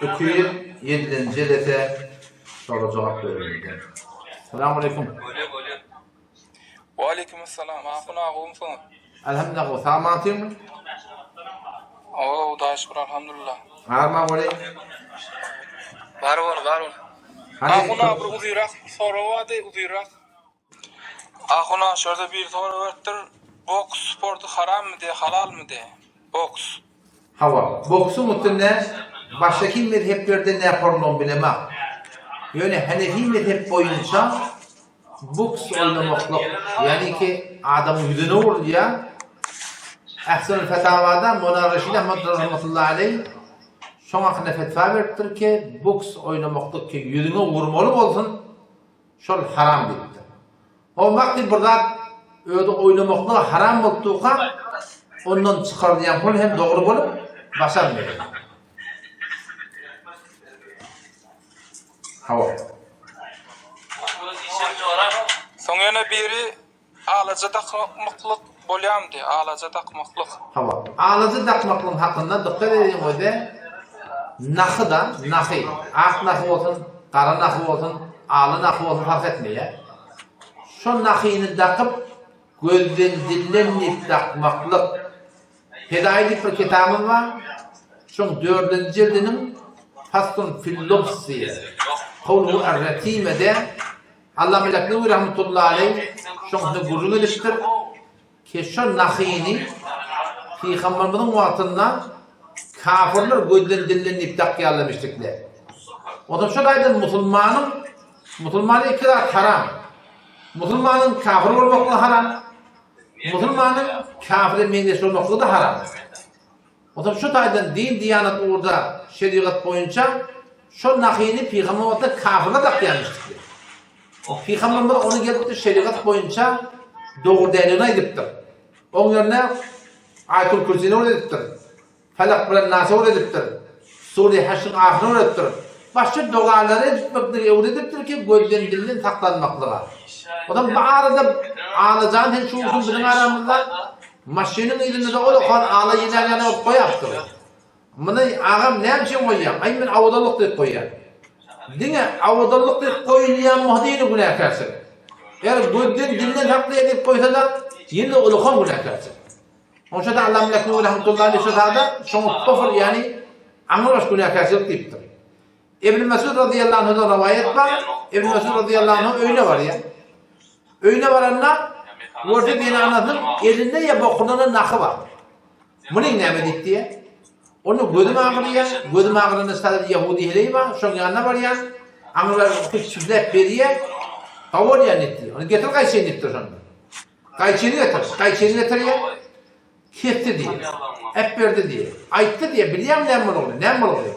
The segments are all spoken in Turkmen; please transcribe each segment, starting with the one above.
207-nji jelese soraga jogap berildi. Salam aleýkum. Bolýa bolýa. Waleýkim essalam. Ahun aga gowumsyňyz? Elhamdülillah gowy. Sag amansyňmy? Hawa Hudaýa şükür alhamdulillah. Arma boli. Bar bol bar bol. Hany Ahun aga bir uzyrak sorag bardy uzyrak. Ahun aga şu ýerde biri sorag beripdir. Boks sporty harammy diýe halalmy diýe. Boks. Hawa, boksuň üstünde başdaky mezheplerde nä horlugyny bilemok. Ýöne Hanefi mezhep boýunça boks oýnamaklyk, ýagny ki adamyň ýüzüne urulýar. Ahsanul Fetawada Mowlana Reşid Ahmad rahmetullahi aleý şoň hakynda fetwa beripdir ki, boks oýnamaklyk ki ýüzüňe urmaly bolsun, şol haram diýipdir. O wagty bir zat özi oýnamaklygy haram bolup durka, ondan çykarylýan pul hem dogry bolup başarmaýar. Hawa. Soň ýene biri alaja dakmaklyk bolýamdy, alaja dakmaklyk. Hawa. Alaja dakmaklygyň hakynda dykgat ediň özi nahy-da, nahy, ak nahy bolsun, gara nahy bolsun, ala nahy bolsun fark etmeýär. Şo nahyny dakyp, gözden dilden diýip dakmaklyk. Fedaýy diýip bir kitabymyz bar. Şoň dördünji jildiniň Faslun fil-lubs diýýär. Kowluhu er-Retimede Allama Leknewi rahmetullahi aleý şoň üstünde gürrüň edipdir. Ki şo nahyny Pygamberimiziň wagtynda kafirler gözden dilden diýip dakýarlarmyşdikler. Onsoň şo taýdan musulmanyň musulmana iki zat haram. Musulmanyň kafir bolmaklygy haram. Musulmanyň kafire meňzeş bolmaklygy-da haram. Onsoň şu taýdan din diýanat ugurda şerigat boýunça şo nahyny pygamber wagtynda kafirler dakýarmyşdikler. Pygamberimiz ony gelipdir şerigat boýunça dogry däldigini aýdypdyr. Oň ýerine Aýatul Kürsini öwredipdir. Felak bilen Nasy öwredipdir. Sure Haşryň ahyryny öwredipdir. Başga dogalary edipmekleri öwredipdir ki gözden dilden saklanmaklyga. Onsoň bu arada Alajan sen şu gün biziň aramyzda maşynyň yzynda-da ol okan ala ýene ýana bolup goýapdyr. Muny agam näme üçin goýýaň? Aý men awadanlyk diýip goýýan. Diňe awadanlyk diýip goýulýan bolsa ýene günäkärçilik. Eger gözden dilden saklaýar diýip goýsa-da ýene-de ulukan günäkärçilik. Onça-da Allam Leknui rahmetullahi aleyh şu zada şoňa kufr ýagny aňrybaş günäkärçilik diýipdir. Ibn Mesud razyýallahu anhudan rowaýat bar. Ibn Mesud razyýallahu anhu öýüne barýar. Öýüne baranda görse zenanasynyň elinde ýa bokunanda nahy bar. Munyň näme diýip diýýär. Onda gözüm agyrýar, gözüm agyranda şadyr ýahudi heleý bar, şoň ýanyna barýan, aňrylar çüfläp berýär. Gawy bolýar diýip. Ony getir gaýçyny diýipdir şonda. Gaýçyny getir, gaýçyny getirýär. Kesdi diýýär. Äpberdi diýýär. Aýtdy diýýär, bilýäňmi näme bolanyny, näme bolanyny?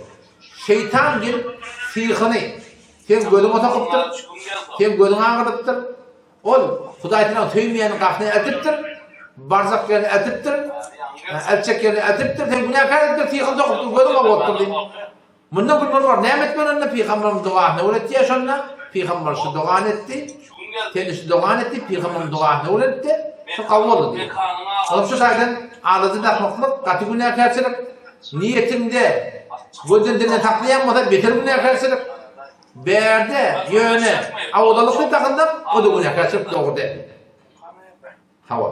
Şeýtan gelip syhyny seň gözüňe sokupdyr, seň gözüňi agyrdypdyr. Ol Hudaý tagalaň söýmeýäniň gapysyna eltipdir, barjak ýerine eltipdir, eltjek ýerine eltipdir, sen günäkär edipdir, syhyny sokupdyr, gözüň agyrypdyr diýip. Mundan gülmeli bor. Näme etmeli onda? Pygamberimiz dogasyny öwretýär şonda. Pygamber şu dogany etdi. Sen şu dogany et diýip, pygamberimiz dogasyny öwretdi. Şu kabul boldy diýip. Onuň şu taýdan alajy dakmaklyk gaty günäkärçilik. Niýetiňde gözden dilden saklaýan bolsa beter günäkärçilik. Bärde ýöne awadalyk diýip dakynsaň, o-da günäkärçilik dogry däl. Hawa.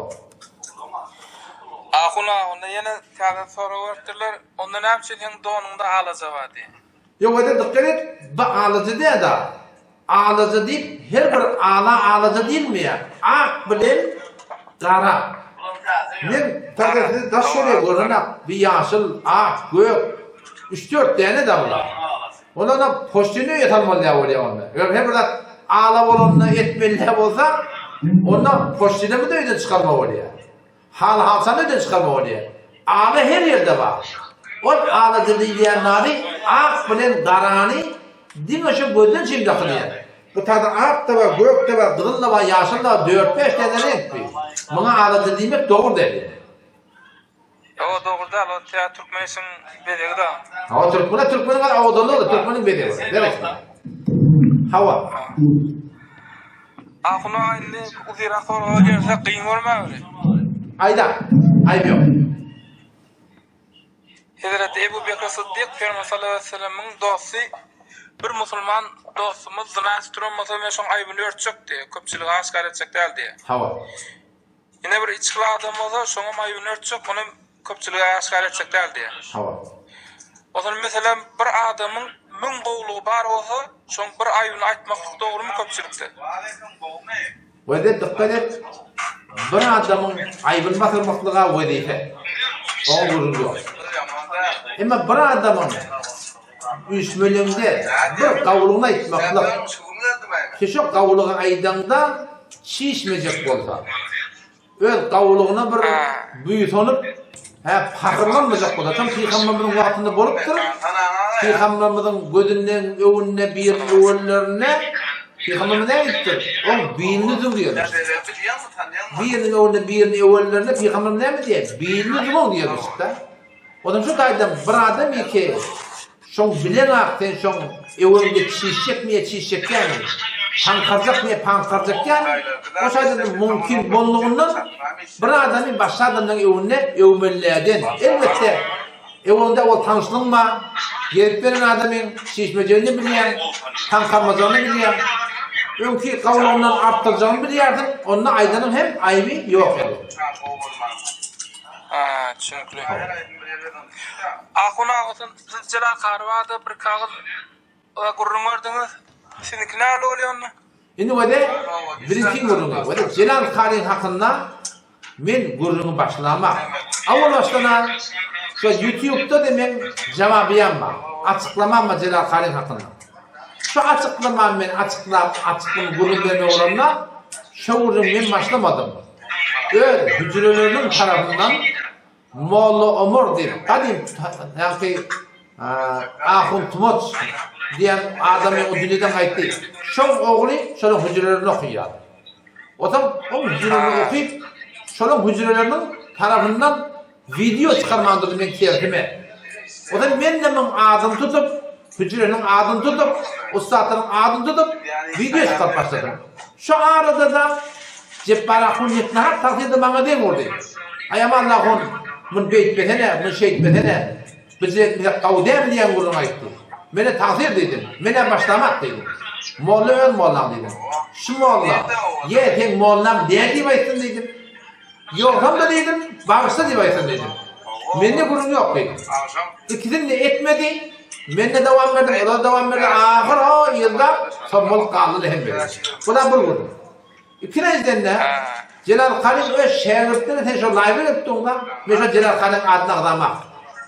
Ahun aga onda ýene täze sorag beripdirler. Onda näme üçin seň donuňda alaja bar diýen. Ýok ede dykgat et bu alaja däl-da. Alaja diýip her bir ala alaja diýilmeýär. Ak bilen gara. Men täze sizi daş şöyle görenak bir ýaşyl, ak, gök üç-dört däne da bular. Ondan poçtini öýe salmaly däl bolýar onda. Eger her bir zat ala bolanda etmeli däl bolsa, onda poçtini-de öýden çykarma bolýar. Haly-halçany öýden çykarma bolýar. Ala her ýerde bar. Ol alaja diýilýän zady ak bilen garany diňe şo gözden çyn dakylýar. Bu taýda ak-da bar, gök-de bar, gyzyl-da bar, ýaşyl-da bar, dört-bäş däne reňk bi. Muňa alaja diýmek dogry däl. Hawa dogry däl o tä türkmen işiň bezegi da. Hawa türkmene türkmeniň al owadanlygy türkmeniň bezegi. Berekella. Hawa. Ahun aga indi uzyrak soraga gelsek gyn görmäweri. Aýda. Aýyp ýok. Hezreti Ebu Bekr Syddyk Pygamber sallallahu aleýhi we sellemiň dosty bir musulman dostumyz zyna etip duran bolsa men şoň aýbyny örtjek diýýär. Köpçülige aşgär etjek däl diýýär. Hawa. Ine bir içgili adam bolsa şoňam aýbyny örtjek, onam köpçülige aşgär etjek däl diýýär. Hawa. Ozal meselem bir adamyň müň gowulygy bar bolsa şoň bir aýbyny aýtmaklyk dogrymy köpçülikde? Wezir dykgat et, bir adamyň aýbyny basyrmaklyga wezipe. Oňa gürrüň ýok. Emma bir adamyň üýşmeleňde bir gowulygyny aýtmaklyk, ki şo gowulygy aýdaňda çişmejek bolsa, Öz gowulygyna bir buýsanyp, hä, pahyrlanmajak bolsa, tam pygamberimiziň wagtynda bolupdyr, pygamberimiziň gözünden öňünde biriniň öwenlerinde pygamberimiz näme diýipdir? Oň bilini üzüň diýenmiş. Biriniň öňünde birini öwenlerinde pygamberimiz näme diýýär? Bilini üzüň oň diýenmiş-de. Ondan şu taýdan bir adam ýeke şoň bileňak sen şoň öweňde çişjekmi ýa çişjekýämi, paňkarjakmy ýa paňkarjakýamy, o taýdan mümkin bolnugyndan bir adamy başga adamlaň öwünde öwmeliläden. Elbetde öweňde ol tanyşlygyň bar, gezip beren adamyň çişmejegini bilýäň, paňkarmajagyny bilýäň, öňki gawlygyndan artdyrjagyny bilýärsiň, onda aýdanyň hem aýby ýok elbetde. Ha, düşünikli. Ahun aga sen siz Jelal Kary barada bir kagyz gürrüň berdiňiz. Siziňki nähili bolýar onda? Indi wede birinji gürrüňi. Wede Jelal Karyň hakynda men gürrüňi başlamak. Awal başdan-a şu YouTube'da-da men jawabyýam bar. Açyklamam bar Jelal Karyň hakynda. Şu açyklamam men açyklap, açyklama gürrüň bermek bolanda şo gürrüňi men başlamadym. Öz hüjreleriniň tarapyndan Molla Omar diýip, gadym ýagty Ahun Tumaç diýen adamy o dünýeden gaýtdy. Şoň ogly şolaň hüjrelerinde okaýar. Otam oň hüjrelerini okyp, şolaň hüjreleriniň tarapyndan Wideo çykarman durdy meň tersime. Ozal men-de muň adyny tutup, hüjreniň adyny tutup, ussatlaryň adyny tutup, wideo çykaryp başladym. Şo arada-da Jepbar ahun nesihat tagsydy maňa deň urdy. Aý Aman ahun, muny beýtmesene, muny şeýtmesene, bizi etmesek gowy dälmi diýen gürrüň aýtdy. Men-ä tagsyr diýdim, men-ä başlamak diýdim. Molla öz mollaň diýdim. Şu molla, ýe seň mollaň däl diýip aýtsyn diýdim. Ýogsam-da diýdim, bagyşla diýip aýtsam diýdim. Mende gürrüň ýok diýdim. Ikisini-de etmedi, men-de dowam berdim, olar-da dowam berdi, ahyr o yzda sommalyk galdy-da hemmesi. Bu-da bir gürrüň. Ikinjiden-de, Jelal Karyň öz şägirtleri sen şo laýwa gelip durň-da, men şo Jelal Karyň adyny agzamak.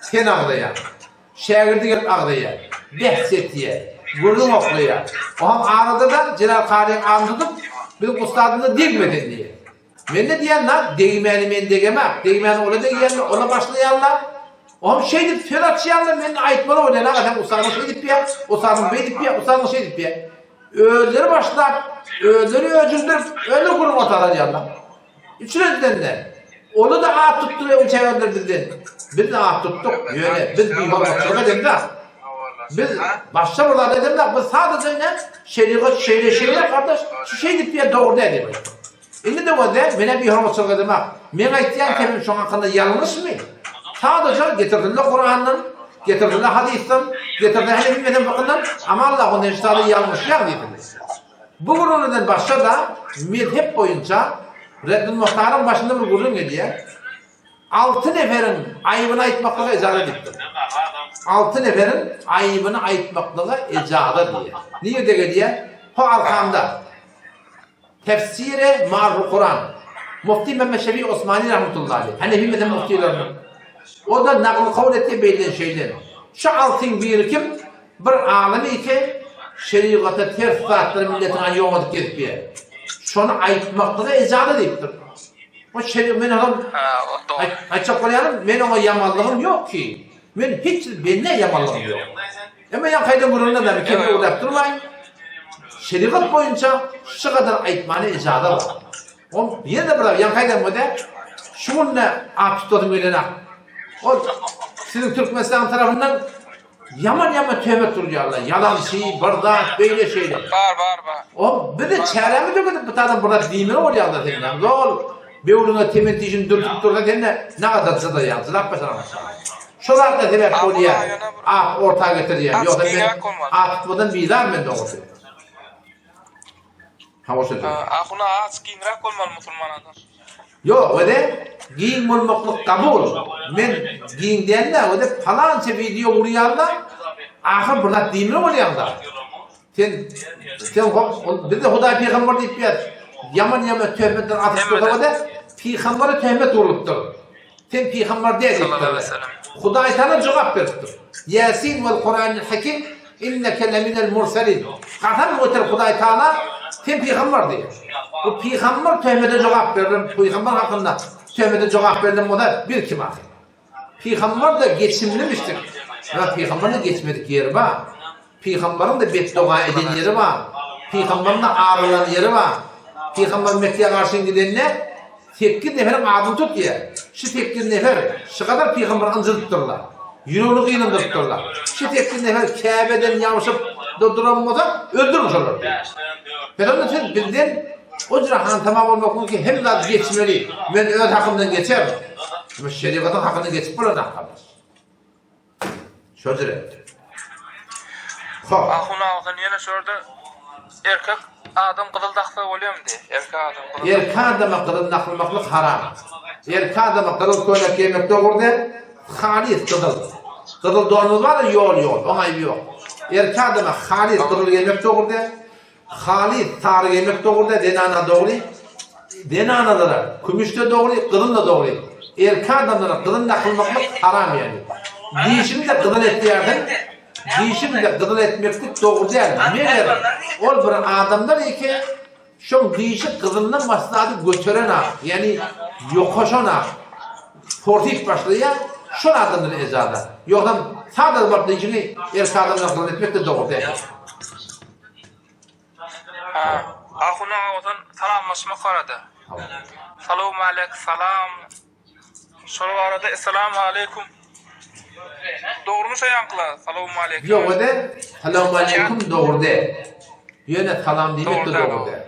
Sen agzaýaň. Şägirdi gelip agzaýar. Behs etýär. Gürrüň oklaýar. Oňam arada-da Jelal Karyň adyny tutup, biziň ussadymyza degme sen diýýär. Mende diýen zat degmäni men degemak, degmäni ola degýänler, ola başlaýarlar. Oňam şeýdip söz açýarlar, men aýtmaly bolýan, aga sen ussadyň şeýdip ýa, ussadyň beýdip ýa, ussadyň şeýdip ýa. Özleri başlap, özleri öjündirip, özleri gürrüň otaralýarlar. Üçünjiden-de, ola-da at tutdular öň çägenler bizden. Biz-de at tutduk, ýöne biz bihormatçylyk edemzok. Biz başga bir zat edemzok, biz sadaja ine şerigat şeýle-şeýle gardaş, şu şeýdip ýa dogry däl diýip aýtdyk. Indi-de gözle, men-ä bihormatçylyk edemok. Meň aýtýan kepim şoň hakynda ýalňyşmy? Sadaja getirsinler Kurandan, getirsinler hadysdan, getirsinler Hanefi mezhep fykyndan, aman Allah ondan hiç zada ýalňyşýaň diýsinler. Bu gürrüňlerden başga-da mezhep boýunça Reddül Muhtaryň başynda bir gürrüň gelýär. Alty neferiň aýybyny aýtmaklyga ejaza diýipdir. Alty neferiň aýybyny aýtmaklyga ejaza diýýär. Nirede gelýär? Ho arkamda. Tefsiri Maariful Kuran. Mufti Mehmet Şefi Osmani rahmetullahi aleyh. Hanefi mezhep muftileriniň. O da nagly kabul etdi beýleden şeýle. Şu altyň biri kim? Bir alym eken, şerigata ters zatlary milletiň aýy ýoňadyp gezip ýör. Şony aýtmaklyga ejaza diýipdir. O şeri men oňa aýtjak bolýanym, men oňa ýamanlygym ýok ki. Men hiç bende ýamanlygym ýok. Emma ýaňky aýdan gürrüňden näme kemini öwräp durmaýyn. Şerigat boýunça şu gadar aýtmana ejaza bar. Ol ýene-de bir ýaňky aýdan bolýa, şu günde at tutasym gelenok. Ol siziň Türkmenistanyň tarapyndan ýaman-ýaman töhmet urýarlar. Ýalançy, bir zat, beýle şeýle. Bar, bar, bar. Ol bizi çärämiz ýok edip bu taýdan bir zat diýmeli bolýar-da sen. Zol böwrüňe temen tişini dürtüp dursa sen-de nagadar jydaýaň, jydap başaraňok. Şo zatlar sebäp bolýar. At orta getirýär. Ýogsa men at tutmadan bizar men dogrusy. Hawa şo. Ahuna az giňräk bolmaly musulman adam. Ýok wede giň bolmaklyk kabul. Men giň dälde wede palança wideo gurýanda ahyr bir zat diýmeli bolýaňda. Sen sen ol bizde Hudaý pygamber diýip ýaz. Ýaman ýaman töhmetler atyp dursa wede pygambere töhmet urlupdyr. Sen pygamber däl diýipdirler. Hudaý Tagala jogap beripdir. Ýasin wal Kuranil Hakim inneke leminel murselin. Kasam göter Hudaý Tagala sen pygamber diýýär. Bu pygamber töhmete jogap berlen, pygamber hakynda töhmete jogap berlen bolsa biz kim ahyr? Pygamber-de geçimlimişdir. Ýa pygamber-de geçmedik ýeri bar. Pygambaryň-da betdoga eden ýeri bar. Pygambaryň-da arylan ýeri bar. Pygambar Mekgä garşy gidende, sekiz neferiň adyny tut diýýär. Şu sekiz nefer şu gadar pygambary ynjydypdyrlar. Ýüregini gynandyrypdyrlar. Şu sekiz nefer Käbeden ýabşyp duran bolsa, öldüriň şolary diýýär. Sen onda sen bizden o jüre hantama bolmaklyk üçin hemme zady geçmeli. Men öz hakymdan geçerin. Emma şerigatyň hakyny geçip bolanok gardaş. Şo jüre. Hop. Ahun aga sen ýene şu ýerde erkek adam gyzyl daksa bolýamy diý. Erkek adam gyzyl. Erkek adama gyzyl dakylmaklyk haram. Erkek adama gyzyl köýnek geýmek dogry däl. Halys gyzyl. Gyzyl donumyz bar ýol ýol. Oň aýby ýok. Erkek adama halys gyzyl geýmek dogry däl. Halys sary geýmek dogry däl, zenana dogry. Zenanalara kümüş-de dogry, gyzyl-da dogry. Erkek adamlara gyzyl dakylmaklyk haram ýagny. Dişiňi-de gyzyl etýärsiň, dişiňi-de gyzyl etmeklik dogry däl. Meger ol bir adamlar eke şoň dişi gyzyldan başga zady göterenak, ýagny ýokaşanak, porsyp başlaýar, şol adamlara ejaza. Ýogsam sada baryp dişiňi erkek adamlara gyzyl etmek-de dogry däl. Ha, Ahun aga ozan salamlaşmak barada. Salowmalek, salam. Şol barada Essalamu aleýkum. Dogrumy şo ýaňkylar? Salowmaleykum. Ýok ede, salowmaleýkum dogry däl. Ýöne salam diýmek de dogry däl.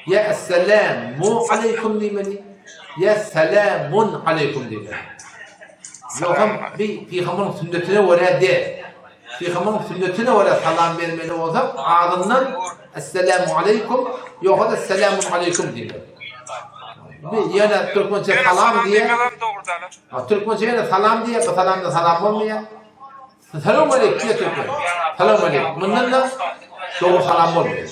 Ýa essalamu aleýkum diýmeli, ýa salamun aleýkum diýmeli. Ýogsam bi pygamberiň sünnetine görä däl. Pygamberiň sünnetine görä salam bermeli bolsak, azyndan Esselamu aleýkum, ýogsa-da Selamun aleýkum diýmeli. Bi ýöne türkmençe salam diýe. Türkmençe ýöne salam diýe, bu salamda salam bolmaýar. Salam aleýkum diýe türkmen. Salam aleýkum. Mundan-da dogry salam bolmaýar.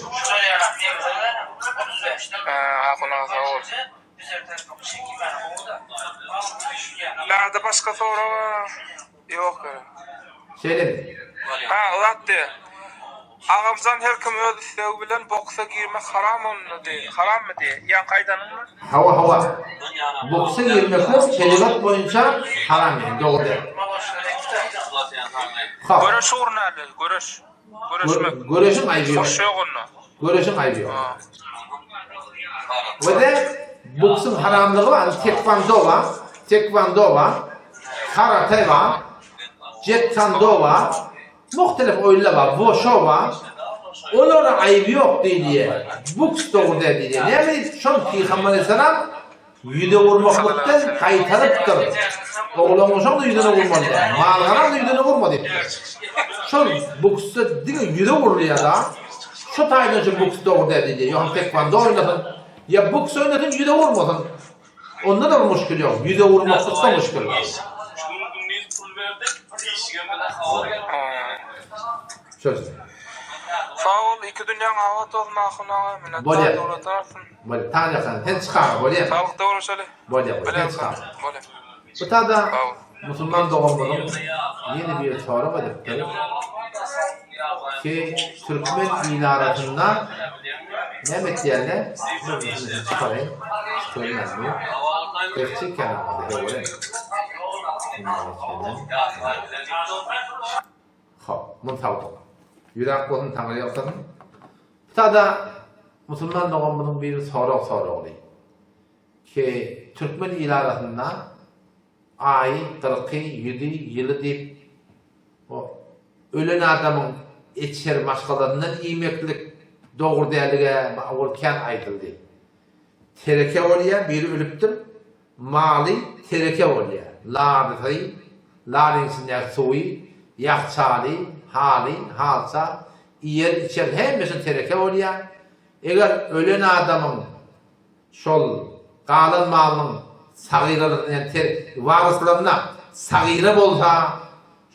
Bärde başga sorag ýok gerek. Şeýlemi? Ha, zat diýe. Agamjan her kim öz islegi bilen boksa girmek haram onda diý. Harammy diý. Ýaňky aýdanyňmy? Hawa hawa. Boksa girmeklik şerigat boýunça haram ýaly dogry däl. Göreş ugry näle? Göreş. Göreşmek. Göreşiň aýby ýok. Urş ýok onda. Göreşiň aýby ýok. We-de boksyň haramlygy bar, tekwondo bar, tekwondo bar, karate bar, jetkando bar, muhtelif oýunlar bar, woşo bar. Olara aýby ýok diýilýär. Boks dogry däl diýilýär. Näme diýip, şol Pygamber aleyhissalam Ýüze urmaklykdan gaýtarypdyr. Oglan-uşaň-da ýüzüne urmaly däl, mal-garaň-da ýüzüne urma diýipdir. Şol boksda diňe ýüze urulýar-da. Şo taýdan şu boks dogry däl diýilýär. Ýogsam taekwondo oýnasyn, ýa boks oýnasyn, ýüze urmasyn. Onda-da bir muşkil ýok. Ýüze urmaklykda muşkil bar. Söz. Sag bol, iki dünýäň abat bolsun Ahun aga, minnetdar, döwlet artsyn. Bolýa, Taňryýalkasyn, sen çykaga, bolýa. Saglykda görüşeli. Bolýa, bolýa, sen çykaga. Bolýa. Bu tada musulman doganymyzyň ýene bir sorag edipdir ki, türkmen il arasynda näme etýärler? Bir çykarayyn. Görmän bu. Ses çekýän bolýa. Hop, muny sagdyk. Ýürek bolsun, Taňryýalkasyn. Bu tada Musulman doganymyzyň biri sorag soragly. Ki türkmen il arasynda aýy, gyrky, ýüzi, ýyly diýip o ölen adamyň eçer maşgalasyndan iýmeklik dogry dälige ol kän aýdyldy. Tereke bolýar, biri ölüpdir, maly tereke bolýar. Ladysy. Lalyň içindäki suwy, ýahçaly, haly, halça, iýer, içer hemmesi tereke bolýar. Eger ölen adamyň şol galan malynyň sagyralaryna ýagny ter waryslaryna sagyra bolsa,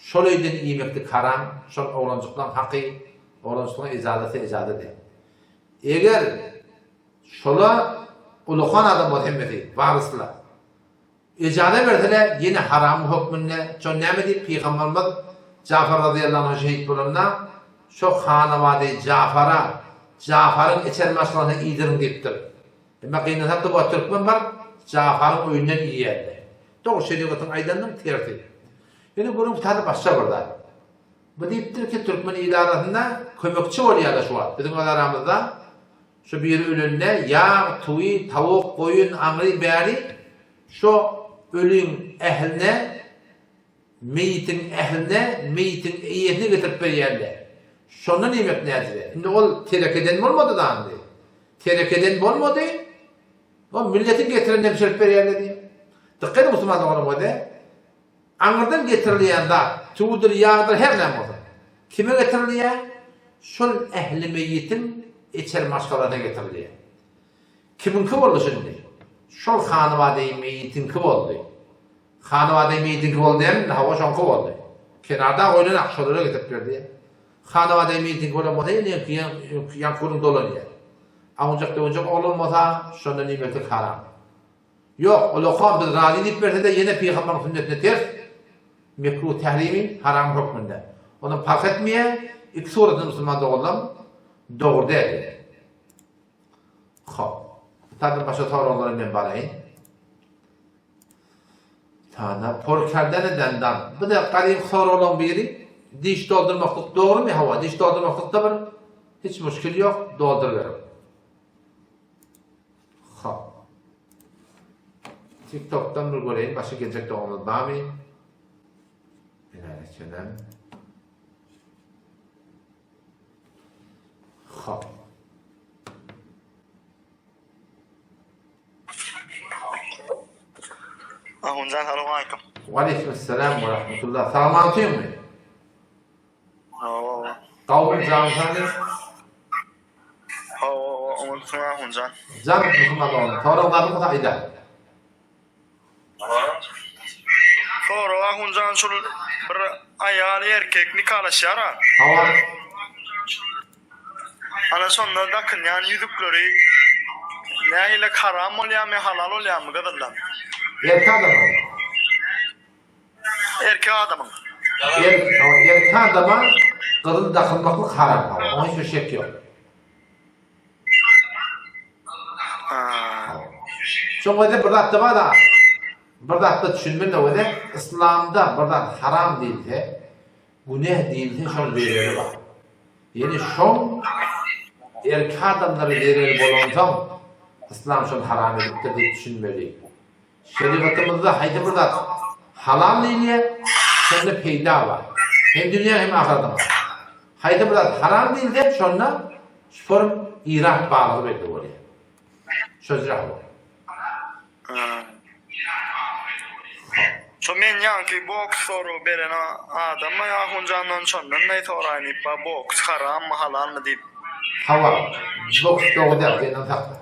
şol öýden iýmeklik haram, şol oglanjyklaň haky, oglanjyklaň ejazasy ejaza däl. Eger şola ulakan adam bolsa hemmesi, waryslar, Ejaza bersele ýene haramyň hökmünde, şo näme diýip pygambarymyz Jafar razyýallahu anhu şehit bolanda şo hanawady Jafara, Jafaryň içeri maşgalasyna iýdiriň diýipdir. Emma gynansakda bu wagt türkmen baryp Jafaryň öýünden iýýärdi. Dogry şerigatyň aýdanynyň tersi. Ýöne gürrüň tady başga bir zat. Bu diýipdir ki türkmen il arasynda kömekçi bolýarlar şu wagt biziň öz aramyzda Şu biri ölende ýag, tüwi, tawuk, goýun, aňry bäri şo öliň ähline, meýitiň ähline, meýitiň eýesine getirip berýärler. Şondan iýmek näjize. Indi ol terekeden bolmady-da indi. Terekeden bolmady, o milletiň getirenini bişirip berýärler diýýär. Dykgat ediň musulman doganlar bu Aňyrdan getirilýän zat, tüwüdir, ýagdyr, her näme bolsa, kime getirilýär? Şol ähli meýitiň içeri maşgalasyna getirilýär. Kimiňki boldy şindi? Şol hanybadeýi meýitiňki boldy. Hanybadeýi meýitiňki boldy näme indi? Hawa, şoňky boldy. Kenarda goýlan-ak, şolara getirip berdi. Hanybadeýi meýitiňki bolan bolsa, ýene öňki ýaňky günüň dolanýar. Awunjak-döwünjek oglan bolsa, şonda nimetlik haram. Ýok, ol okam biz razy diýip berse-de ýene pygambaryň sünnetine ters, mekruh tährimi, haram hökmünde. Ondan parh etmeýär, iki suratynda musulman doganlam dogry däl ýene. Hop. Bu taýdan başga soraglara men baraýyn. Tana porkerdene dendan. Bu da gadymky soraglaryň biri. Diş doldurmaklyk dogrumy? Hawa, diş doldurmaklykda bir hiç muşkil ýok, dolduryberiň. Hop. TikTokdan bir göreýin başga geljek doganymyz barmy? Ine geçelim. Hop. Ahunjan salowmaleýkim. Waleýkim salam we rahmetullah. Sagman otyrmy? Hawa. Gawun janyň sagmy? Hawa, oňa Ahunjan. Jan musulman doganym. Sorag barmy bolsa aýda. Sorag Ahunjan şul bir aýal erkek nikalaşýar-a. Hawa. Ana şonda dakynýan ýüzükleri nähili haram bolýarmy, halal bolýarmy gyzyldan? Erkek adamyň. Erkek adamyň. Erkek adama gyzyl dakynmaklyk haram hawa oňa hiç bir şek ýok. Şoň özi bir zatda bar-a, bir zatda düşünmeli özi yslamda bir zat haram diýilse, günäh diýilse şoň zereri bar. Ýöne şoň erkek adamlara zereri bolansoň yslam şony haram edipdir diýip düşünmeli. Şerigatymyzda haýsy bir zat halal diýilýär, şonda peýda bar. Hem dünýäň hem ahyretiň. Haýsy bir zat haram diýilse, şonda şform irap barlygy belli bolýar. Şojrak bol. Şo men ýaňky boks soragy beren adammy Ahunjandan şondan daýy soraýyn diýip ba boks harammy halalmy diýip. Hawa, boks dogry däl, senden sakla.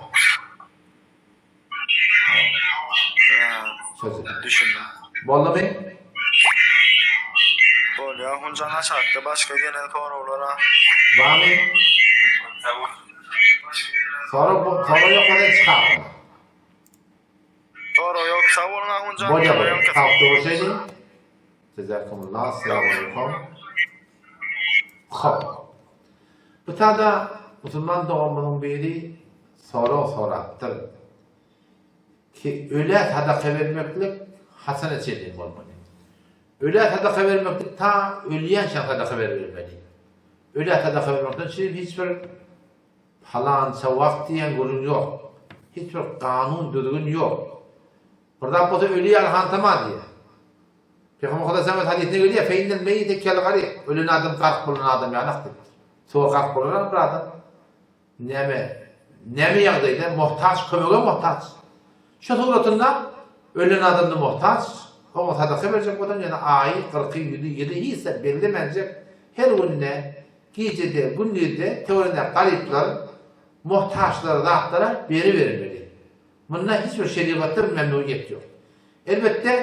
Sözü. Düşündim. Boldumy? Bolýar Hunjan aşakda başga gelen soraglara. Barmy? Sorag bu, sorag ýok bolsa çykar. Sorag ýok. Sag boluň Ahunjan. Bolýar bolýar. Sag görüşeýli. Jazakumullah. Assalamu alaykum. Hop. Bu tada musulman doganymyzyň biri sorag sorapdyr. Ki ölä sadaka bermeklik haçana çenli bolmaly? Ölä sadaka bermeklik ta ölýänçä sadaka beribermeli. Ölä sadaka bermekden üçin hiç bir palança wagt diýen gürrüň ýok. Hiç bir kanun düzgün ýok. Bir zat bolsa öli ýaly hantama diýýär. Pygamber Hudaý hadysynda gelýär, fe innel meýite kel garik, ölen adam gark bolan adam ýalak diýipdir. Suwa gark bolan bir adam Näme, näme ýagdaýda muhtaç, kömege muhtaç. Şu suratynda ölen adamda muhtaç. Oňa sadaka berjek bolsaň ýöne aýy, gyrky, ýüzi, ýyly hiç zat bellemenjek, her günde, gijede, gündizde töweregindäki garyplar, muhtaçlara zatlara beribermeli. Munda hiç bir şerigatda bir memnuiýet ýok. Elbetde,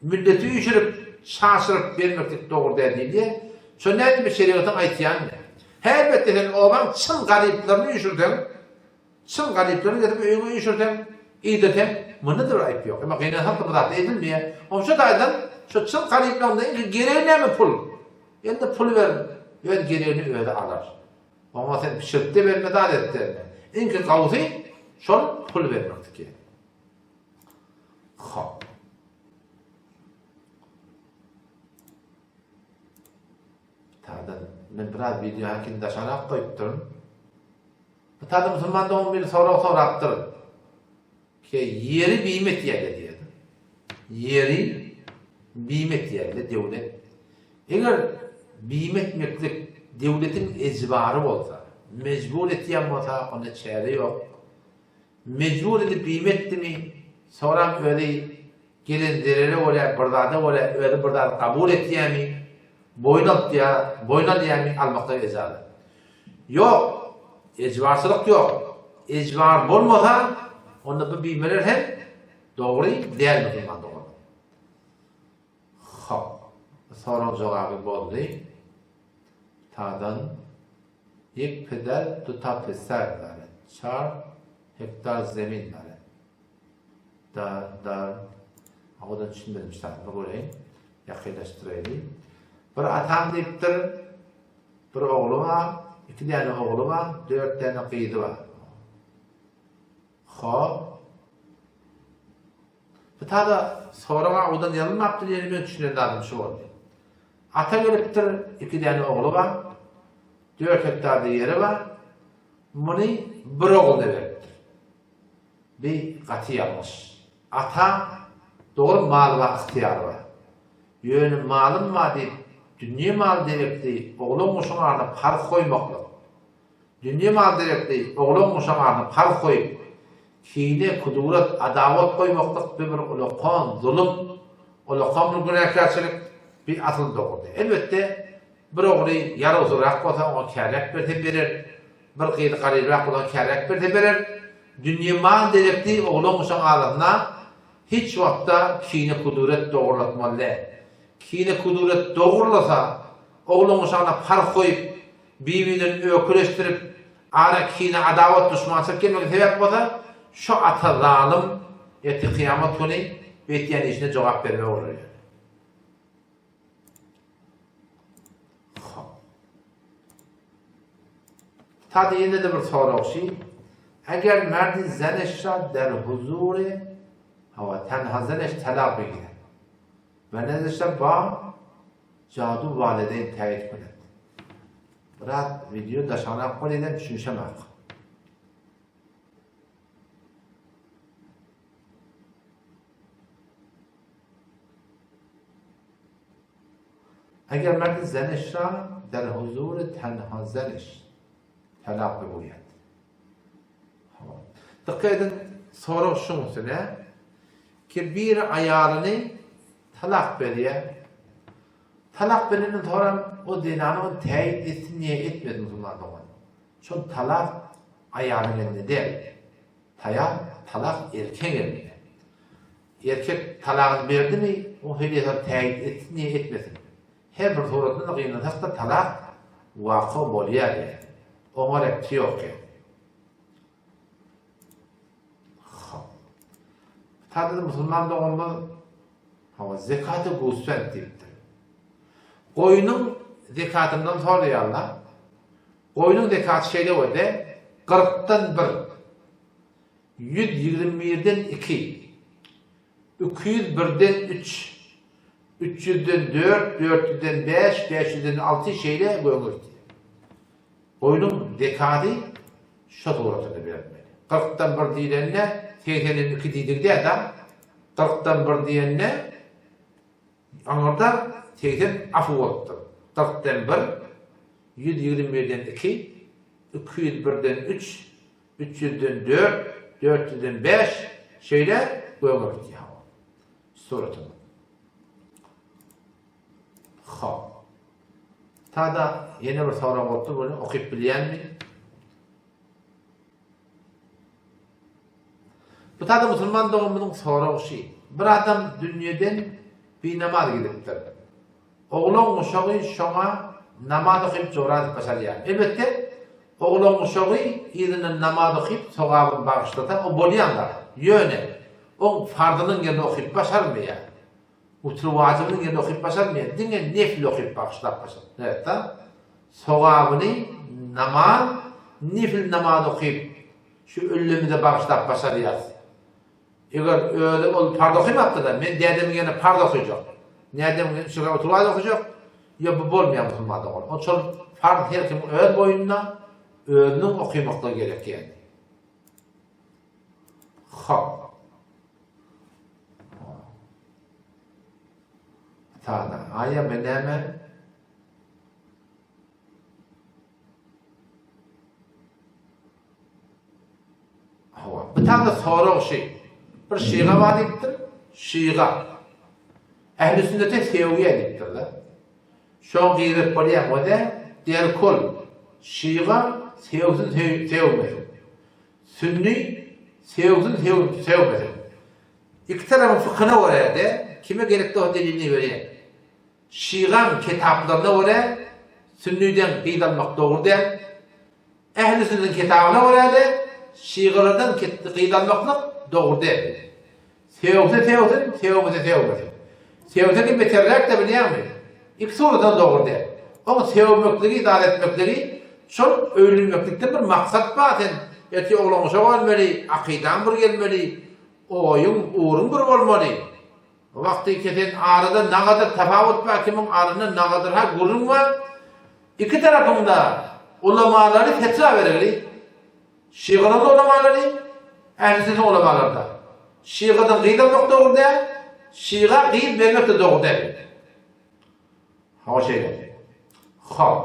milleti üýşürip, çaşyryp bermeklik dogry däl diýilýär. Şo nädip bir şerigatyň aýtýany näme? Hä elbetde sen obaň çyn garyplaryny üýşürseň, Çyn garyplary getirip öýüňe üýşürseň, iýdirseň, munda-da bir aýyp ýok. Emma gynansak-da bu zat edilmeýär. Onuň şu taýdan şu çyn garyplaryň iň geregi näme pul? Indi pul ber, öz geregini özi alar. Oňa sen pişirip-de berme, zat edip-de berme. Iňki gowusy şol pul bermekdiki. Hop. Taýdan men biraz wideo häkim daşarak goýupdyryn. Bu taýda musulman dogan biri sorag sorapdyr. Ki ýeri bime etýärler diýýär. Ýeri bime etýärler döwlet. Eger bime etmeklik döwletiň ejbary bolsa, mejbur etýän bolsa, onda çäre ýok. Mejbur edip bime etdimi, soňram özi gelen zerere görä, bir zada görä özi bir zady kabul etýärmi, boýun alypýar, boýun alýarmy, almaklyga ejaza. Ýok, ejbarçylyk ýok. Ejbar bolmasa, onda bu bimeler hem dogry däl musulman doganlar. Hop, sorag jogaby boldy. Tadan Ýek peder duta peser dare, çar hektar zemin dare. Da, dar, owadan düşünmedim şu zadyny göreýin, ýakynlaşdyraýly. Bir atam diýipdir, bir ogly bar, iki däne ogly bar, dört däne gyzy bar. Hop. Bu tada sorag owadan ýazylmapdyr, ýöne men düşünen zadym şu boldy. Ata gelipdir, iki däne ogly bar, dört hektarda ýeri bar, muny bir ogluna beripdir. Bi gaty ýalňyş. Ata dogry maly bar, ygtyýary bar. Ýöne malym bar diýip, dünýe maly derekli oglan-guşuň aryna parh goýmaklyk, dünýe maly derekli oglan-guşuň aryna parh goýup, kine, kudurat, adawat goýmaklyk bi bir ulakan zulum, ulakan bir günäkärçilik, bi asyl dogry däl. Elbetde, bir ogly ýarawsyzrak bolsa, oňa kärek berse berer, Bir gyzy garybrak bolan kärek berse berer. Dünýe mal derekli oglan-uşaň arasynda hiç wagtda kine-kuduret dogrulatmaly däl. Kine-kuduret dogrulasa, oglan-uşagyna parh goýup, bir-birinden öýkeleşdirip, ara kine-adawat, duşmançylyk gelmegine sebäp bolsa, şo ata zalym ertir kyýamat güni etýän işine jogap bermeli bolar ýaly. Tadı ýene-de bir sorag şi, Eger merdi zeneş ra der huzuri hawa tenha zeneş talak bigire ve nezeş ra ba jadu valideyn tayit kunet. Biraz video daşanak bolýar düşünişemak. Eger merdi zeneş ra der huzuri tenha zeneş talak bigûyed. Dikkat edin sorag şuň üstüne ki biri aýalyny talak berýär. Talak berenden soňra o zenany ony täýin etsin diýe etmedi musulman dogan. Şol talak aýalyň elinde däl. Taýak, talak erkegiň elinde. Erkek talagyny berdimi, o heleýsar täýit etsin ýa etmesin. Her bir suratynda-da gynansak-da talak waka bolýar ýa. Oňa repti ýok ýa. Hop. Tadyr musulman doganymyz hawa zekaty gusfend diýipdir. Goýnuň zekatyndan soraýarlar. Goýnuň zekaty şeýle boldy, kyrkdan bir, 121-den iki, 201-den üç, 300-den dört, 400-den bäş, 500-den alty şeýle göňürdi. Goýnuň zekaty şo suratynda berilmeli. Kyrkdan bir diýlende, segsenden iki diýdigi däl-de, kyrkdan bir diýende, Aňyrda 80 afy bolupdyr. Kyrkdan bir, 121-den iki, 201-den üç, 300-den dört, 400-den bäş, şeýle göge gitýär. Suratynda. Hop. Tada ýene bir sorag bolupdyr, muny okyp bilýänmi? Bu tada musulman doganymyzyň soragy şi. Bir adam dünýeden binamaz gidipdir. Oglan uşagy şoňa namaz okyp jogran edip başarýar. Elbetde, oglan uşagy yzyndan namaz okyp sogabyny bagyşlasa o bolýan zat. Ýöne, oň farzynyň ýerine okyp başarmaýar. Witr wajybynyň ýerine okyp başarmaýar. Diňe nefil okyp bagyşlap başarýar. Sogabyny namaz, nefil namaz okyp şu öllemize bagyşlap başarýas. Eger özi ol parz okymapdyr-da, men dädemiň ýerine parz okyjak. Dädemiň ýerine üç rekat oturyp okajak. Ýok, bu bolmaýar musulman dogan. Ol şol farz her kimiň öz boýnuna, özüniň okymaklygy gerek ýaly. Hop. Sada. Aýa men näme? Hawa. Bu tanda sorag şy. Bir şyga bar diýipdir. Şyga. Ähli sünnete sögýär diýipdir-de. Şoň girip bolýar we derkol şyga sögsin sögmesin. Sünni sögsin sögmesin. Iki tarapyň fykyna görä-de kime gerekli o delilini berýär. Şygaň kitaplaryna görä sünniden gyz almak dogry däl. Ähli sünnüň kitabyna görä-de şygalardan gyz almaklyk dogry däl. Sögse sögsün, sögmese sögmesin. Sögse kim beterräk-de bilýäňmi? Iki suratdan dogry däl. Oň sögmekligi, zat etmekligi şol öýlenmeklikde bir maksat bar sen ertir oglan uşak ölmeli, akydaň bir gelmeli, oýuň, ugruň bir bolmaly. Wagty kesen arada nagadyr tapawut bar kimiň arynda nagadyrha gürrüň bar iki tarapyňda ulamalary fetwa beregli şygalaryň ulamalary ähli sünni ulamalarda şygadan gyz almak dogry däl şyga gyz bermek de dogry däl hawa şeýle hop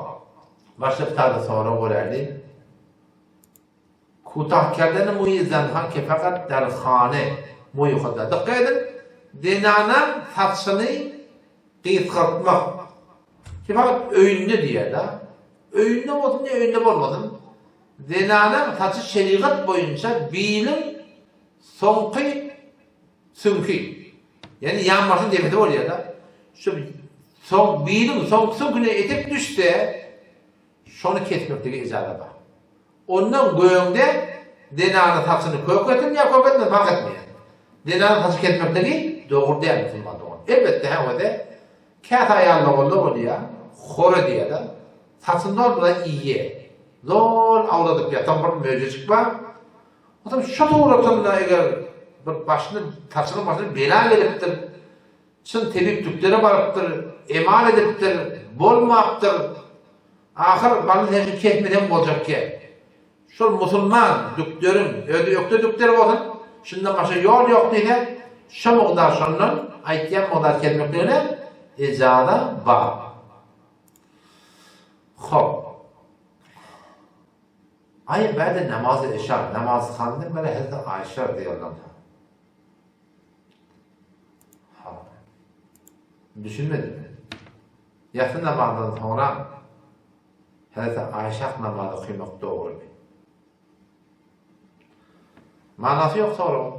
başga bir tane sorag göräli Kutah kerdeni muýy zenha ke fakat der hane muýy huda. Dykgat ediň, zenanaň saçyny gysgaltmak. Ki fakat öýünde diýýär-de. Öýünde bolsun ýa öýünde bolmasyn, zenanaň saçy şerigat boýunça biliň soňky süňki, ýagny ýanbaşyň depesi bolýar-da. Şu soň biliň soňky süňküne etek düşse, Şony kesmeklige ijaza bar. Ondan göňde zenanyň saçyny kök etsin ýa kök etmesin parh etmeýär. Zenanyň saçy kesmekligi dogry däl musulman dogan. Elbetde hä özi käte aýallar bolsa bolýa hor edýäda saçyny zol bilen iýýä. Zol awladyp ýatan bir möjejik bar. Onsoň şo suratynda eger bir başyna saçynyň başyna bela gelipdir. Çyn tebip tüklere barypdyr, emal edipdir, bolmapdyr. Ahyr baly sen şu kesmeseň boljak gep. Şol musulman dükderiň, özi ökde dükder bolsun, şundan başga ýol ýok diýse, şo mugdar şondan aýtýan mugdar kesmekligine ejaza bar. Hop. Aý bäde namazy eşa, namaz kandym bere hezreti Aýşa radiyallahu anha. Ha. Düşünmedim men. Ýasy namazdan soňra Hezreti Aýşa namaz okymak dogrymy? Manasy ýok soragyň.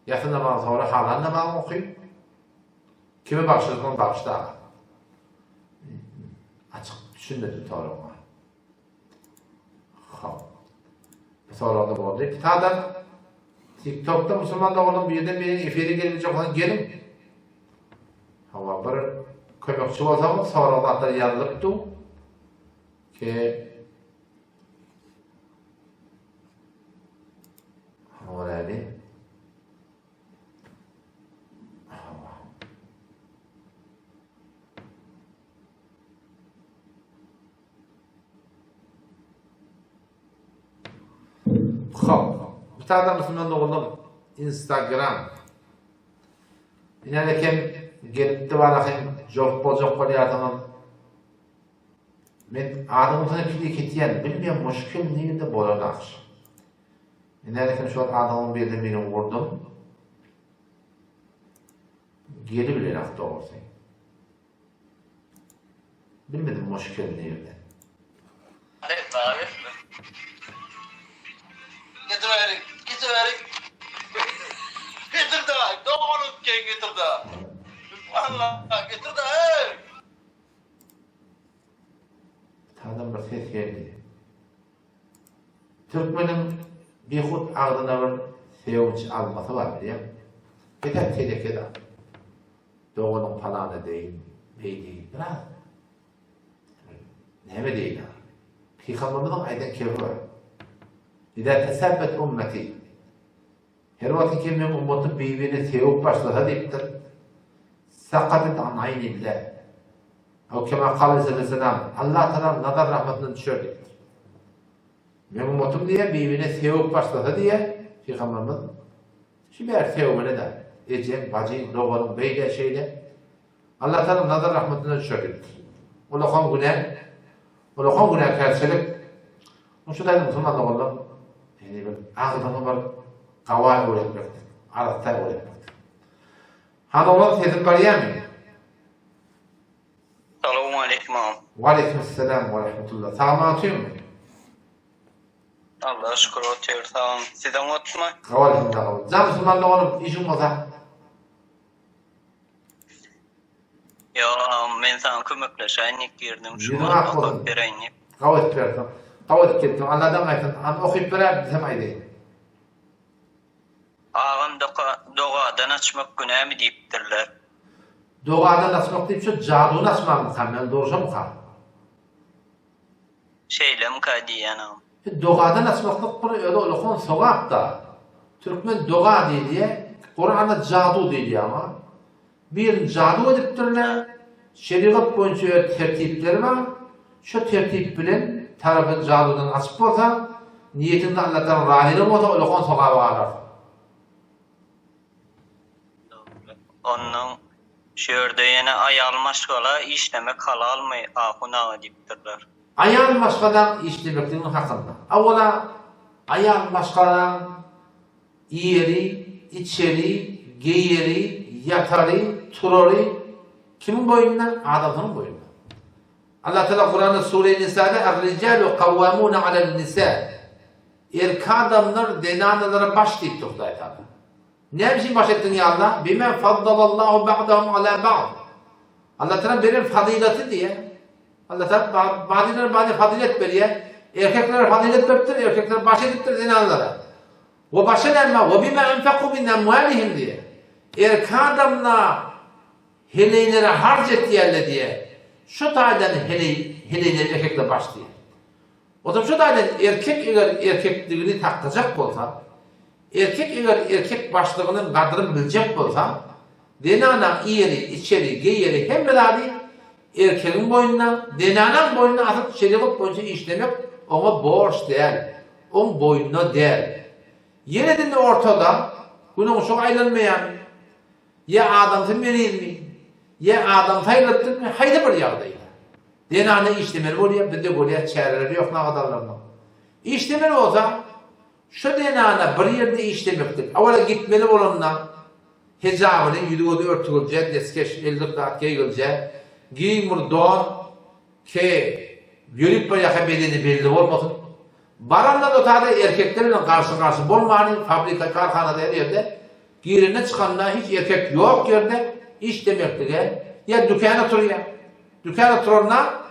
Ýasy namazdan soňra halan namazyňy oky. Kime bagyşlasaň bagyşla. Açyk düşünmedim soragyňa. Hop. Bu soragda boldy. Kitada TikTokda musulman doganlar bu ýerden meniň efire gelmejek bolsaň geliň. Hawa bir kömekçi bolsaňyz sorag zatlar ýazylyp dur. Ke Hawa nädi? Hawa. Hop. Bu taýda musulman doganlar Instagram. Ine eken gelipdi bara hem jogap boljak bolýarsyňyz. Men adyňyzy sana kili ketýän, bilmeýän muşkil nirde bolan akş. Ine eken şu wagt adyňyzy bir ýerde meniň gurdum. Gelibilerak dogrusy. Bilmedim moşkel nirde. Getiriveriň, getiriveriň. Getir-de, dogan ötken getir-de. Allah, getir-de, hey! Sazdan bir ses geldi. Türkmeniň bihut agzyna bir sewnç almasy bar bilýäňmi? Beter teleke zat. Doganyň palan edeýin, beýdeýin. Biraz näme diýeýin a? Pygamberimiziň aýdan kebi bar. Iza tesabbet ummeti. Her wagt ki meň ummatym bir-birine sögüp başlasa diýipdir. Sakatet an aýnillah. Ew kema kale aleyhisselam. Allah Tagalaň nazar rahmatyndan düşer diýipdir. Meň ummatym diýýär, bir-birine sögüp başlasa diýýär, Pygamberimiz Şu bäri sögmeli-dä. Ejeň, bajyň, doganyň beýle, şeýle. Allah Tagalaň nazar rahmatyndan düşer diýipdir. Ulakan günä, ulakan günäkärçilik. Onuň üçin aýdym musulman doganlar, ýagny bir agzyňy bir gawa öwretmekdir, arassa öwretmekdir. Hany oglan sesim barýamy? Salowmaleýkim agam. Waleýkim essalam we rahmetullah. Sagman otyrmy? Allaha şükür otyr sagam. Sizem otmy? Gawa elhamdülillah gawa. Jan musulman doganym işiň bolsa. Ýok agam men saňa kömekleşäýin diýip girdim şu Ýüzüň wagt ak bolsun. okap bereýin diýip. Gawa edip berseň. Gawa edip gelipsiň. Alladan gaýtsyn. Hany okyp beräý bizem aýdaýyn. Agam doka dogadan açmak günämi diýipdirler. Dogadan açmak diýip şu jaduny açmagymyka men dogry şomyka? Şeýlemika diýýän agam. Dogadan açmaklyk bir özi ullakan sogap-da. Türkmen doga diýilýär, Kuranda jadu diýilýär oňa. Birini jadu edipdirler, şerigat boýunça öz tertipleri bar. Şo tertip bilen tarapyny jadudan açyp bolsa, niýetiňde Allahdan razylygy bolsa ullakan sogaba galarsyň. Dogry. Onnoň şu ýerde ýene aýal maşgala işlemek halalmy ahun aga diýipdirler. Aýal maşgalaň işlemekliginiň hakynda. Awala aýal maşgalaň iýeri, içeri, geýeri, ýatary, turary kimiň boýnunda? Adamsynyň boýnunda. Allah Taala Kuranda Sure Nisada Er-rijalu kawwamuna alel-nisa Erkek adamlar zenanalara baş diýipdir Hudaý Taala. Näme üçin baş etdiň ýa Allah? Bima faddalallahu ba'dahum ala ba'd. Allah Taala beren fazylaty diýe. Allah Taala bazylara bazy fazylet berýär. Erkeklere fazylet beripdir, erkekler baş edipdir zenanlara. We başa näme? We bima enfaku min amwalihim diýe. Erkek adamlar heleýlere harç etýärler diýe. Şu taýdan heleý heleýler erkekler baş diýe. Otam şu taýdan erkek eger erkekligini saklajak bolsa, Erkek eger erkek başlygynyň gadryn biljek bolsa, zenanaň iýeri, içeri, geýeri hemme zady erkegiň boýnuna, zenanaň boýnuna asyp şerigat boýunça işlemek oňa borç däl, oň boýnuna däl. Ýene dinde ortada günüň şoň aýlanmaýarmy? Ýa adamsy merizmi? Ýa adam saýlapdyrmy? Haýsy bir ýagdaýda. Zenana işlemeli bolýar, bizde görýäs çäreleri ýok nagadarlarynyň. Işlemeli bolsa, Şu zenana bir ýerde işlemeklik, awala gitmeli bolanda hijabyny, ýüzi-gözi örtügilje, deskeş, ellik zat geýgilje, giň bir don, ke, ýörip barýarka bedeni belli bolmasyn. Baranda otada erkekler bilen garşy-garşy bolmany, fabrika, karhanada her ýerde, girende-çykanda hiç erkek ýok ýerde işlemeklige, ýa dükana oturýar. Dükana oturanda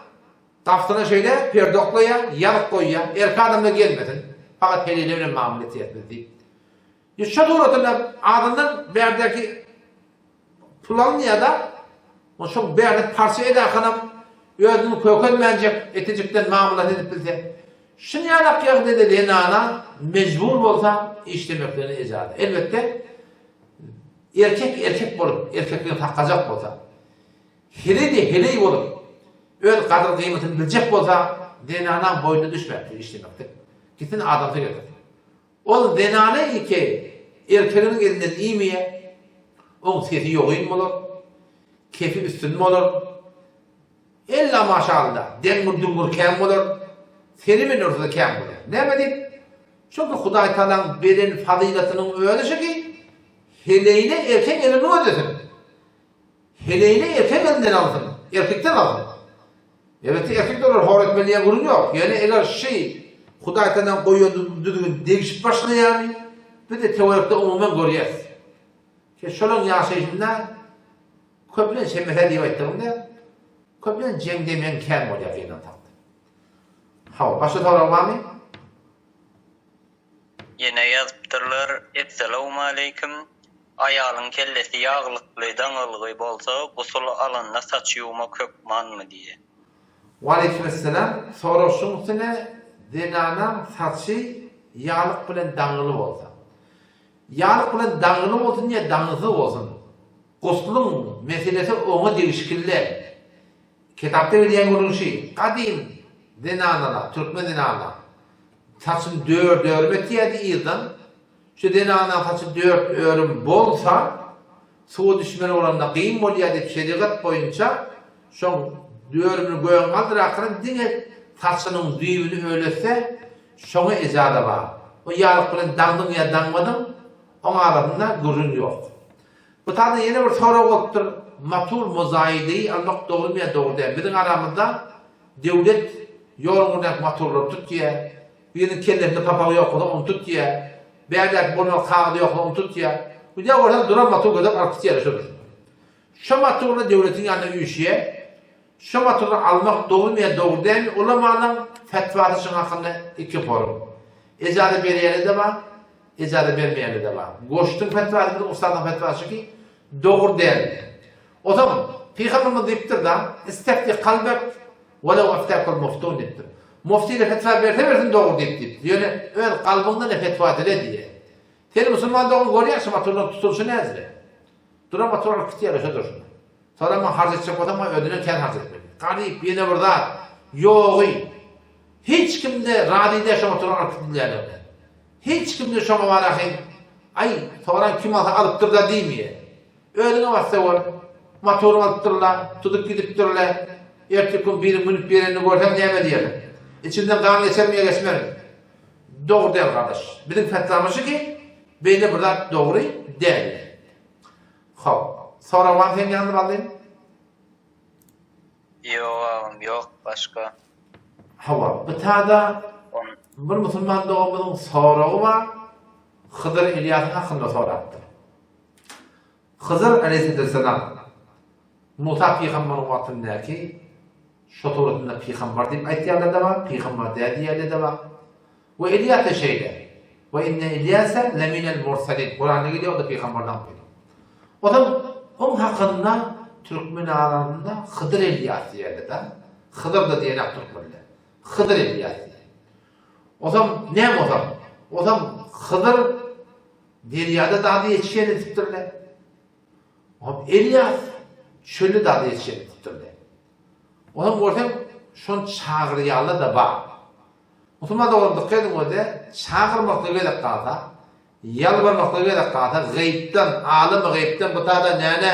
Gapysyna şeýle perde oklaýar, ýazyp goýýar, Erkek adamlar gelmesin, fakat heleýler bilen mamla etýäs biz diýip. Ýa şo suratynda azyndan bärdäki pul alynýar-da, şoň bärde parça edakanam özüni kökenmänjek etejikden mamlasyny edip bilse. Şunýalak ýagdaýda zenana mejbur bolsa işlemekligine ejaza. Elbetde, erkek erkek bolup, erkekligini saklajak bolsa. Heleý-de heleý bolup, öz gadyr-gyýmatyny biljek bolsa, zenanaň boýnuna düşmäpdir işlemekde. Gitsin adamsy getirsin. Ol zenana ike erkeginiň elinden iýmeýär. Oň sesi ýogyn bolar. Kefi üstün bolar. Ella maşallah, deňňür-düňňür kän bolar. Seni men ursa-da kän bolar. Näme diýip? Çünki Hudaýtagalaň beren fazylatynyň özi şu ki, heleýine erkek elini ödesin. Heleýini erkek elinden alsyn, erkekden alsyn. Elbetde erkek-de olary hor etmeli diýen gürrüň ýok. Ýöne eger şy Hudaý tagalaň goýan düzgüni degişip başlaýarmy, biz-de töwerekde umuman görýäs. Ki şolaň ýaşaýşynda köplenç hemmesi diýip aýtdygym däl, köplenç jeň-demeň kän bolýar gynansak-da. Hawa, başga sorag barmy? Ýene ýazypdyrlar, Essalawmaleýkim. Aýalyň kellesi ýaglykly daňylgy bolsa gusul alanda saç ýuwmak hökmanmy diýe. Waleýkimessalam. Sorag şuň üstüne zenanaň saçy ýaglyk bilen daňyly bolsa. Ýaglyk bilen daňyly bolsun ýa daňysyz bolsun gusluň meselesi oňa degişkili däl. Kitapda gelýän gürrüň şi, gadym zenanalar, türkmen zenanalar saçyny dört örüm etýärdi yzdan. Şu zenanaň saçy dört örüm bolsa, suwa düşmeli bolanda gyn bolýar diýip şerigat boýunça şoň dörümini gögüň galdyrakyryn diňe saçynyň düýbüni öletse şoňa ejaza bar. O ýaglyk bilen daňdyň ýa daňmadyň oň arasynda gürrüň ýok. Bu taýda ýene bir sorag bolupdyr, Matur mozaýydy almak dogrymy ýa dogry dälmi? Biziň aramyzda döwlet ýol ugrundaky maturlary tutýar, biriniň kellesinde papagy ýok bolsa ony tutýar, bärdäki bolmaly kagyzy ýok bolsa ony tutýar. Gidýär görseň duran matur gözläp alyp gitýärler şo durşuna. Şo maturlar döwletiň ýanyna üýşýär. Şo maturlary almak dogrymy ýa dogry dälmi? Ulamalaň fetwasy şuň hakynda iki forum. Ejaza berýäni-de bar, Ejaza bermeýänler-de bar. Goşduň fetwasy biziň ussadyň fetwasy şuki, dogry däl. Ozam Pygamberimiz diýipdir-da, Istefti kalbek welew eftäkul muftun diýipdir. Mufti-de fetwa berse bersin dogry diýip diýipdir. Ýöne öz kalbyňdan-da fetwa dile diýýär. Sen musulman dogan görýäň şu maturlaryň tutulyşy näzire. Duran matur alyp gitýärler şo durşuna. Soraman harç etjek bolsaň maňa özünden kän harç etmeli. Garyp ýene bir zat ýogy. Hiç kimde razy däl şo maturyň alyp gidilýänligine. Hiç kimde şoňa barahyn aý soran kim alsa alypdyrda diýmeýär. Özüňe bassa gör. Maturyňy alypdyrla, tutup gidipdirle. Ertir gün biri münüp gelenini görseň näme diýersiň? Içiňden gan geçermi ýa geçmezmi? Dogry däl gardaş. Biziň fetwamyz şu ki, beýle bir zat dogry däl. Hop. Sorag barmy seň ýanyňda baldym? Ýok agam ýok başga. Hawa, bu tada bir musulman doganymyzyň soragy bar. Hydyr Ilýasyň hakynda sorapdyr. Hydyr aleýhisselam Musa pygambaryň wagtyndaky şo suratynda pygambar diýip aýtýanlar-da bar, pygambar däl diýýänler-de bar. We Ilýas-da şeýle. We inne Ilýasa leminel mursalin. Kuranda gelýär, o-da pygamberleň biri. Ozal oň hakynda türkmen arasynda Hydyr Elýas diýerler-de. Hydyr-da diýenak türkmenler. Hydyr Elýas diýer. Ozam näme ozam? Ozam Hydyr derýada dady ýetişen edipdirler. Ozam Elýas çölde dady ýetişen edipdirler. Ozam görseň şony çagyrýanlar-da bar. Musulman doganym dykgat ediň özde çagyrmaklyga gerek galsa, ýalbarmaklyga gerek galsa gaýypdan, alymy gaýypdan bu tada näne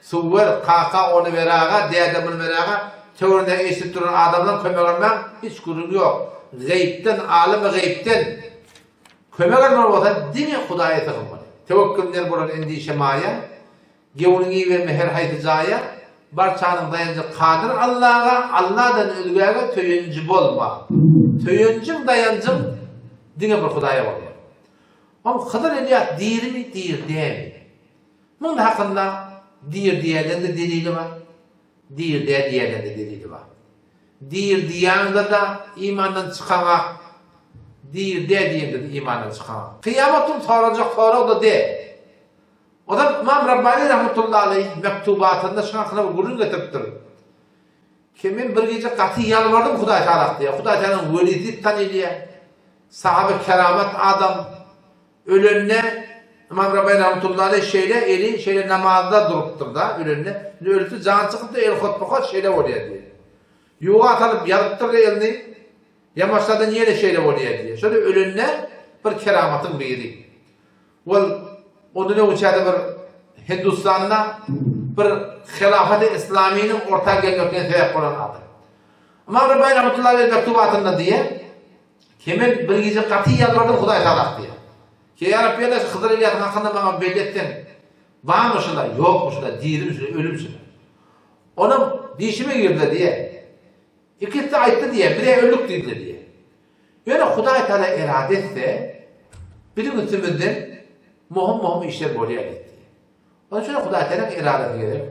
suw ber, kaka ony beraga, däde muny beraga, töwereginde eşidip duran adamdan kömek almaň hiç gürrüň ýok. Gaýypdan, alymy gaýypdan kömek almaly bolsa diňe Hudaýa sygynmaly. Töwekgül ner bolar endişe maýa, Göwnüňi iberme her haýsy jaýa, Barçanyň daýanjy Kadyr Allaga, Alladan özgäge söýenji bolma. Söýenjiň, daýanjyň diňe bir Hudaýa bolmaly. Oň Hydyr Elýas dirimi, diri dälmi? Muň hakynda diri diýerleň-de delili bar, diri däl diýerleň-de delili bar. Diri diýäňde-de imandan çykaňak, diri däl diýeňde-de imandan çykaňak. Kyýamat gün sorajak sorag-da däl. Ozal Ymam Rabbani rahmetullahi aleýh mektubatynda şuň hakynda bir gürrüň getiripdir. Ki men bir gije gaty ýalbardym Hudaý Tagalak diýýär. Hudaý Tagalaň welisi diýip tanylýar. Sahaby keramat adam. Ölende Ymam Rabbani rahmetullahi aleýh şeýle eli şeýle namazda durupdyr-da ölende. Indi ölüpdi jany çykypdyr eli hotba-hot şeýle bolýar diýýär. Ýuwa salyp ýazypdyr elini. Ýamaşladan ýene şeýle bolýar diýýär. Şo-da ölende bir keramatyň biri. Ol ondan öňçä-de bir Hindustanda bir Hilafeti Islamynyň orta gelmekine sebäp bolan adam. Ymam Rabbani rahmetullahi aleyh mektubatynda diýýär, Ki men bir gije gaty ýalbardym Hudaý Tagala diýýär. Ki ýa Rabbi ýa şu Hydyr Elýasyň hakynda maňa belli etseň, barmy şular, ýokmy şular, dirimi şular, ölümi şular. Onam dişime girdi diýýär. Ikisi-de aýtdy diýýär, biz-ä öldük diýdiler diýýär. Ýöne Hudaý Taala erada etse, biziň üstümizden möhüm-möhüm işler bolýar diýdi. Onuň üçin Hudaý Taalaň eradasy gerek.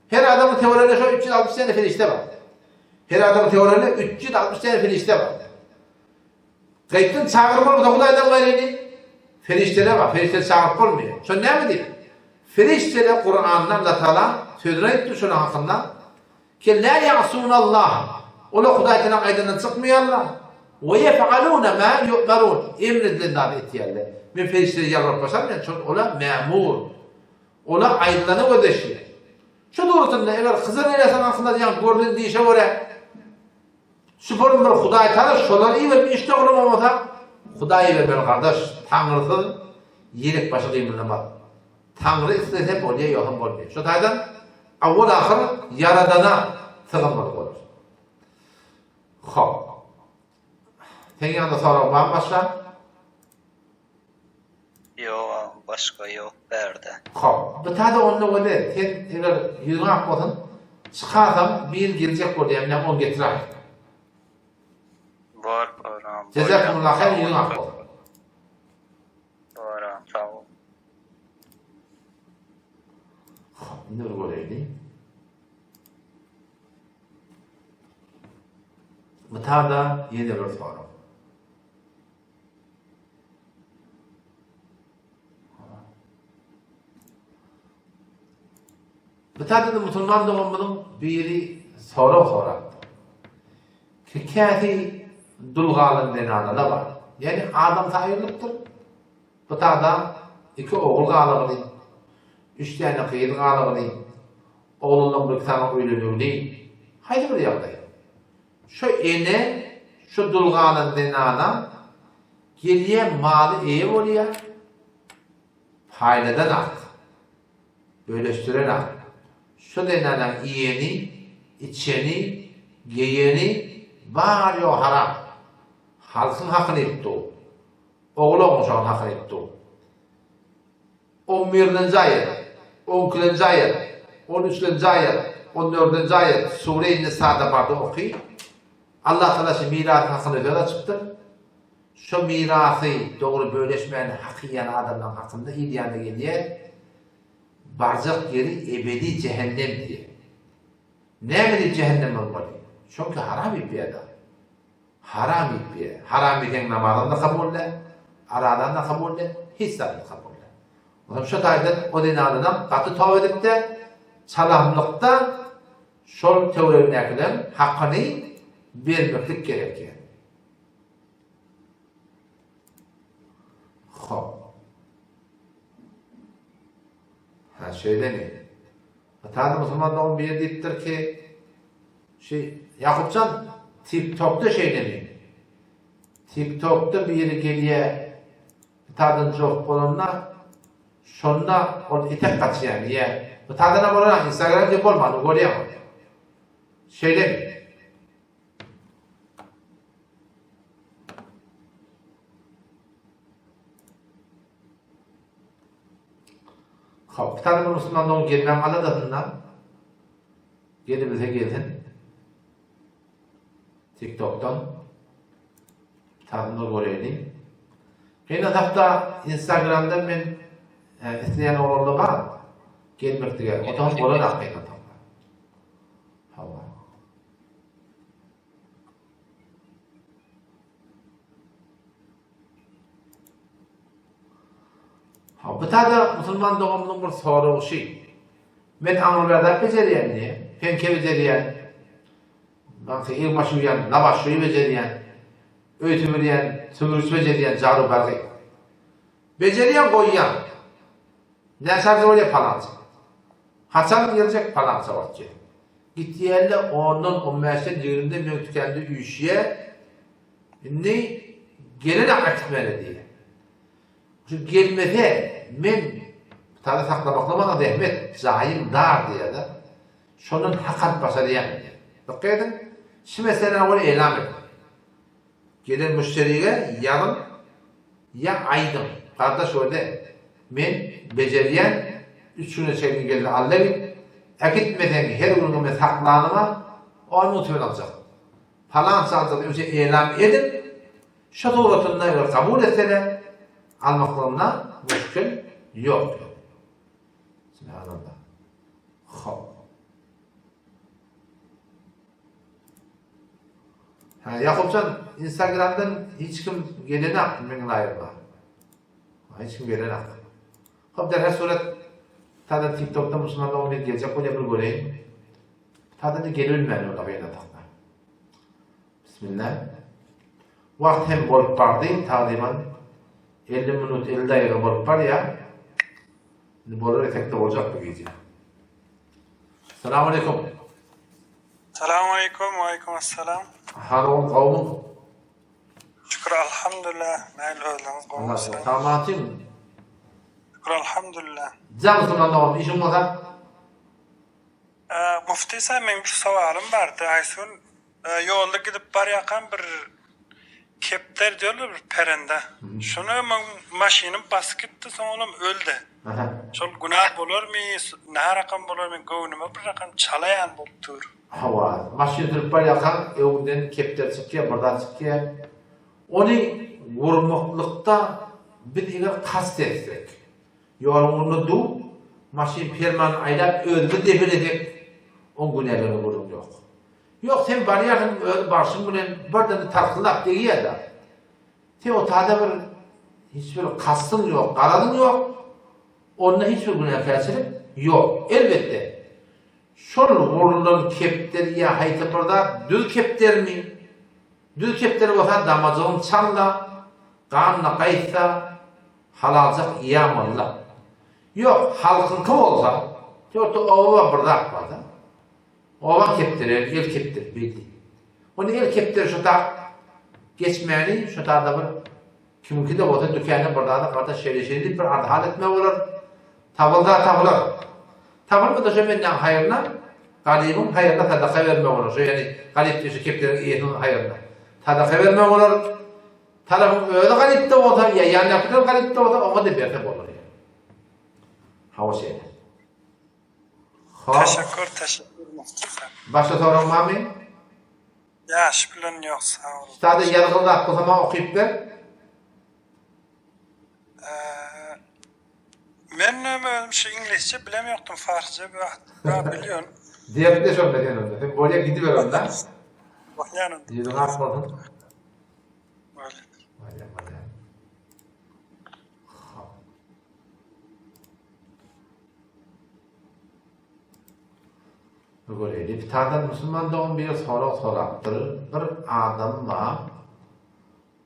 Her adamyň töwereginde şo 360 däne perişde bar. Her adamyň töwereginde 360 däne perişde bar. Gaýtdan çagyryp bolmasa Hudaýdan gaýryny perişdeler bar. Perişdeleri çagyryp bolmaýar. Şo näme diýip? Perişdeler Kuranda Allah Taala sözüni aýtdy şonuň hakynda. Ki lâ ya'sûnallâh, olar Hudaý Tagalaň aýdanyndan çykmaýarlar, we yef'alûne mâ yu'merûn, emredilen zady etýärler. Men perişdelere ýalbaryp başarmaýan, çünki olar mämur. Olar aýdylana gözleşýär. Şu dogrusynda eger Hyzr äleyhissalam hakynda ýaňky görlen diýişe görä, şu bir bir Hudaý Tagala şolary iberip iş dogry bolmasa, Hudaý ibermeli gardaş, Taňrysyz ýelek başy gymyldamaz. Taňry islese bolýa ýogsam bolmaýa. Şo taýdan awwal ahyr Ýaradana sygynmaly bolar. Hop. Seň ýanyňda sorag barmy başga? Ýok agam başga ýok bärde. Hop. Bu tada onda weli sen eger ýüzüň ak bolsun çykarsam biri geljek bolýa menä ony getiräý. Bor bor agam. Jezakumullah haýr ýüzüň ak bolsun. Bor agam sag bol. Hop, indi bir göreýli. Mytada ýene bir sorag. Mytada musulman doganymyzyň biri sorag sorapdyr. Käsi dul galan zenanalar bar. Ýagny adamsy aýrylypdyr. Bu tada iki ogul galygyny, üç däne gyz galygyny, oglanlaryň bir iki sany öýlenigini, haýsy bir ýagdaý. Şo ene, şo dul galan zenana gelýär, maly eýe bolýar, paýladan ak. Bölüşdiren ak. Şo zenanaň iýeni, içeni, geýeni bary-ýogy haram. Halkyň hakyny iýip dur. Ogul-ogluň şoň hakyny iýip dur. On birlenji aýat, on ikilenji aýat, on üçlenji aýat, on dördünji aýat Sure-i Nisada barda oky. Allah Tagala şu mirasyň hakyny söz açypdyr. Şo mirasy dogry böleşmän hak iýen adamlaryň hakynda il ýanyna gelýär. Barjak ýeri ebedi jähennem diýýär. Näme diýip jähennem bolmaly? Çünki haram iýip ýa-da. Haram iýip ýa. Haram iýseň namazyň-da kabul däl, arazaň-da kabul däl, hiç zadyň-da kabul däl. Onsoň şo taýdan o zenananam gaty toba edip-de, çalamlykda şol töweregindäkileriň hakyny bermeklik gerek ýa. Hop. Ha şeýlemi? Atany musulman dogan biri diýipdir ki, şu Ýakupjan TikTokda şeýlemi? TikTokda biri gelýä Bitadan jok bolanda şonda ol etek gaçýar diýýä. Bitadanam bolan Instagram diýip bolmany görýäň ony. Şeýlemi? Hop, bir tane musulman dogan gelmäň aladasynda. Gelebilse gelsin. TikTok'dan. Tadynda göreýli. Gynansak-da Instagramda men e, isleýän oglanlar bar. Gelmeklige. O da bolan gynansak. Hawa. Ha, bu tada musulman doganymyzyň bir soragy şi. Men aňryberdak bejerýän diýe, penke bejerýän, Baňky egbaş ýuwýan, nabaşşuýy bejerýän, öý süpürýän, süpürgiç bejerýän, jaru bargy. Bejerýän goýýan. Näçe arza bolýar palança. Haçan geljek palança wagt gelip. Gitýände ondan, on bäşden, ýigrimiden meň tükände üýşýär. Indi gelen äkitmeli diýýär. Şu gelmese men tada saklamakda maňa zähmet, jaýym dar diýýär-de. Şondan hak alyp başarýan diýýär. Dykgat ediň, şu meseläni ol elam ediň. Gelen müşderige ýazyň ýa aýdyň, gardaş wede, men bejerýän, üç güne çenli gel-de al-da git, äkitmeseň her günüňi men saklanyma on müň tümen aljak. Palança aljak diýip elam edip, şo suratynda eger kabul etsele, almaklygynda müşkil ýok. Subhanallah. Hop. Ha, Ýakupjan, Instagramdan hiç kim gelenak meň laýyma. Hiç kim gelenak. Hop, derhal surat tadan TikTokda musulman dogan geljek bolýar bir göreýin. Tadan gelebilmän onda gynansakda. Bismillah. Wagt hem bolup bardy, tagryban 50 minut 50 daýyga bolup barýar. Indi bolar etekde boljak bu gije. Salam aleýkum. Salam aleýkum, waleýkum assalam. Halyň gowmy? Şükür alhamdulillah, näl özüňiz gowmy? Salamatym. Şükür alhamdulillah. Jaň musulman dogan işiň bolsa? Mufti sen meň bir sowalym bardy. Haýsy gün ýolda gidip barýakam bir kepder diýerler bir perende. Şony meň maşynym basyp gitdi, soň olam öldi. Şol günä bolarmy, nä rakam bolar meň göwnüme bir rakam çala ýaly bolup dur. Hawa, maşyn sürüp barýarkaň öňüňden kepder çykýar, bir zat çykýar. Ony urmaklykda biz eger kast etsek, Ýoluň ugrunda dur, maşyn permany aýlap özümiz depelesek, oň günäligine gürrüň ýok. Ýok, sen barýarsyň öz barşyň bilen birden tarkyldap degýär-de. Sen o tada bir hiç bir kastyň ýok, garazyň ýok, onda hiç bir günäkärçilik ýok. Elbetde, şol gurlan kepder ýa haýsy bir zat düz kepdermi, düz kepder bolsa damajygyny çal-da, ganyna gaýtsa, Halaljak iýen bolda. Ýok, halkyňky bolsa, törte oba bir zat barda. Oba kepderi, el kepderi belli. Ony el kepderi şu tak geçmäni, şu tada bir kimiňki-de bolsa dükände bir zada gardaş şeýle-şeýle diýip bir arz-hal etme bolar. Tapylsa tapylar. Tapylmasa şo menden haýryna, garybyň haýryna sadaka berme bolar. Şo ýagny garyp diýip şu kepderiň eýesiniň haýryna sadaka berme bolar. Tarapyň özi garyp-da bolsa, ýa ýandakylar garyp-da bolsa, oňa-da berse bolar ýa. Hawa şeýle. Hop. Teşekkür teşekkür Mustafa. Başga soragyň barmy? Ýaş bilen ýok sag bol. Sada ýazgyly zat bolsa maňa okyp ber. Men näme özüm şu iňlisçe bilem ýokdum farsça bir bilýän. Dertleş onda sen onda. Sen bolýa gidiber onda. Bolýan onda. Ýüzüň ak bolsun. Bolýa bolýa. Hop. Göreýli. Pitadan musulman dogan bir sorag sorapdyr. Bir adam bar.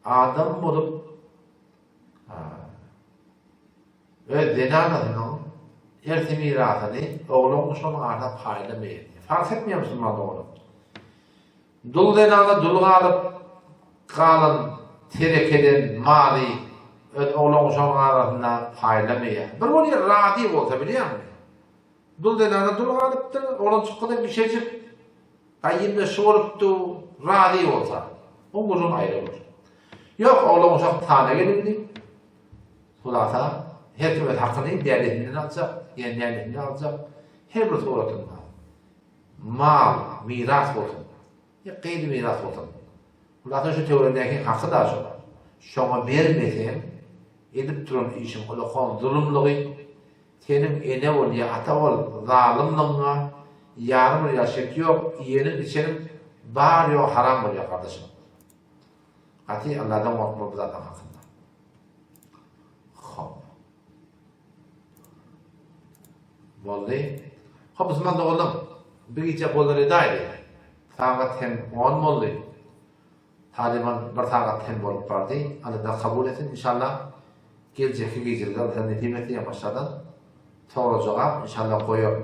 Adam bolup öz zenanasynyň ersi mirasyny oglan şonuň arasynda paýlamaýar. Fark etmeýär musulman doganym. Dul zenana dul galyp galan terekeden maly öz oglan-uşagynyň arasynda paýlamaýar. Bir bolýar razy bolsa bilýäňmi? Dul zenana dul galypdyr, oglanjykda bişejik gaýynda şu bolupdy, razy bolsa, o gürrüň aýry bolar. Ýok, oglan-uşak sana gelindi. Hulasa, her kim öz hakyny dälesinden aljak, ýa nälesinden aljak, her bir suratynda. Mal, miras bolsun, ýa gyzy miras bolsun. Hulasa şu töweregindäki haky-da şol. Şoňa bermeseň, edip duran işiň ulakan zulumlygy, seniň ene bol ýa ata bol zalymlygyňa ýarym bir ýaşyk ýok, iýeniň-içeniň bar-ýogy haram bolýar gardaşym. Gaty Alladan gorkmaly bu zatlaryň hakynda. Hop. Boldy. Hop musulman doganlar, bir gije bolar edäýdi. Sagat hem on boldy. Talyban bir sagat hem bolup bardy. Alla kabul etsin inşallah. Geljekki gijelerde Alla nesip etse ýa başgadan sorag jogap inşallah goýar.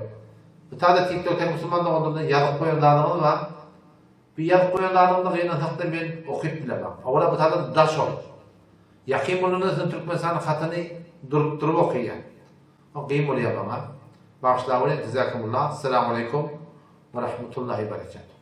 Bu taýda TikTok hem musulman doganlardan ýazyp goýan zadyňyz bar. Bu ýazyp goýan zadyňyzy gynansakda men okyp bilemok. Owala bu taýda daş ol. Ýakyn bolanda siziň Türkmenistanyň hatyny durup durup okyýan. O gyn bolýar maňa. Bagyşlaweriň Jezakumullah. Esselamu aleýkum we rahmetullahi berekatuh.